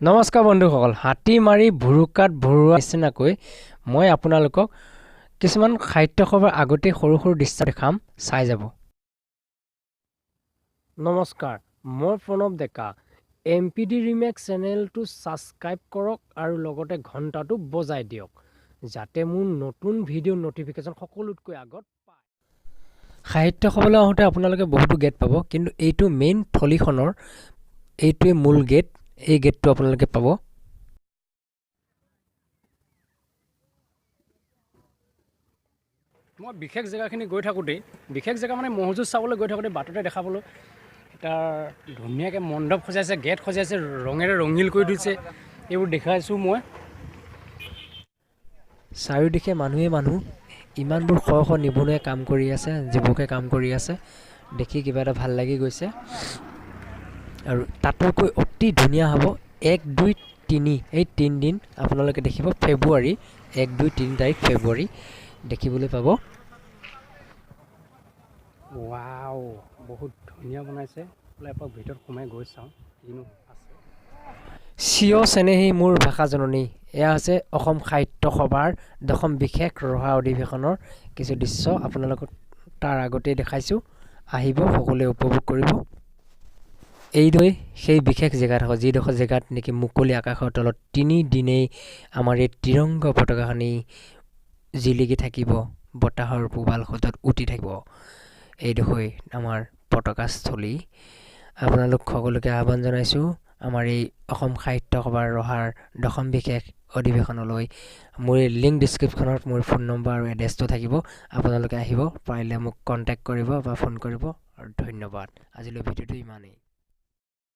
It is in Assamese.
নমস্কাৰ বন্ধুসকল, হাতী মাৰি ভুৰুকাত ভৰোৱা নিচিনাকৈ মই আপোনালোকক কিছুমান সাহিত্য সভাৰ আগতেই সৰু সৰু দৃশ্য দেখাম, চাই যাব। নমস্কাৰ, মই প্ৰণৱ ডেকা। এমপিডি ৰিমেক্স চেনেলটো ছাবস্ক্ৰাইব কৰক আৰু লগতে ঘণ্টাটো বজাই দিয়ক, যাতে মোৰ নতুন ভিডিঅ' ন'টিফিকেশ্যন সকলোতকৈ আগত পায়। সাহিত্য সভালৈ আহোঁতে আপোনালোকে বহুতো গেট পাব, কিন্তু এইটো মেইন থলীখনৰ এইটোৱে মূল গেট। এই গেটটো আপোনালোকে পাব। মই বিশেষ জেগাখিনি গৈ থাকোঁতেই, বিশেষ জেগা মানে ম'হ যুঁজ চাবলৈ গৈ থাকোঁতে বাটতে দেখা পালোঁ, এটা ধুনীয়াকৈ মণ্ডপ সজাইছে, গেট সজাইছে, ৰঙেৰে ৰঙীল কৰি তুলিছে। এইবোৰ দেখুৱাইছোঁ মই। চাৰিওদিশে মানুহেই মানুহ, ইমানবোৰ শ শ নিবনুৱাই কাম কৰি আছে, যুৱকে কাম কৰি আছে, দেখি কিবা এটা ভাল লাগি গৈছে। আৰু তাতোকৈ অতি ধুনীয়া হ'ব 1, 2, 3, এই তিনিদিন আপোনালোকে দেখিব। ফেব্ৰুৱাৰী 1, 2, 3 তাৰিখ ফেব্ৰুৱাৰী দেখিবলৈ পাব। ৱাও, বহুত ধুনীয়া বনাইছে। বোলে এপাক ভিতৰত সোমাই গৈ চাওঁ কিনো আছে। চিৰ চেনেহী মোৰ ভাষা জননী। এয়া হৈছে অসম সাহিত্য সভাৰ দশম বিশেষ ৰহা অধিৱেশনৰ কিছু দৃশ্য আপোনালোকক তাৰ আগতেই দেখাইছোঁ। আহিব, সকলোৱে উপভোগ কৰিব। এইদৰে সেই বিশেষ জেগাডোখৰ, যিডোখৰ জেগাত নেকি মুকলি আকাশৰ তলত তিনিদিনেই আমাৰ এই ত্ৰিৰংগ পতাকাখনি জিলিকি থাকিব, বতাহৰ কোবাল সোঁতত উটি থাকিব, এইডোখৰেই আমাৰ পতাকাস্থলী। আপোনালোক সকলোকে আহ্বান জনাইছোঁ আমাৰ এই অসম সাহিত্য সভাৰ ৰহাৰ দশম বিশেষ অধিৱেশনলৈ। মোৰ এই লিংক ডিছক্ৰিপশ্যনত মোৰ ফোন নম্বৰ আৰু এড্ৰেছটো থাকিব। আপোনালোকে আহিব পাৰিলে মোক কণ্টেক্ট কৰিব বা ফোন কৰিব। আৰু ধন্যবাদ, আজিলৈ ভিডিঅ'টো ইমানেই।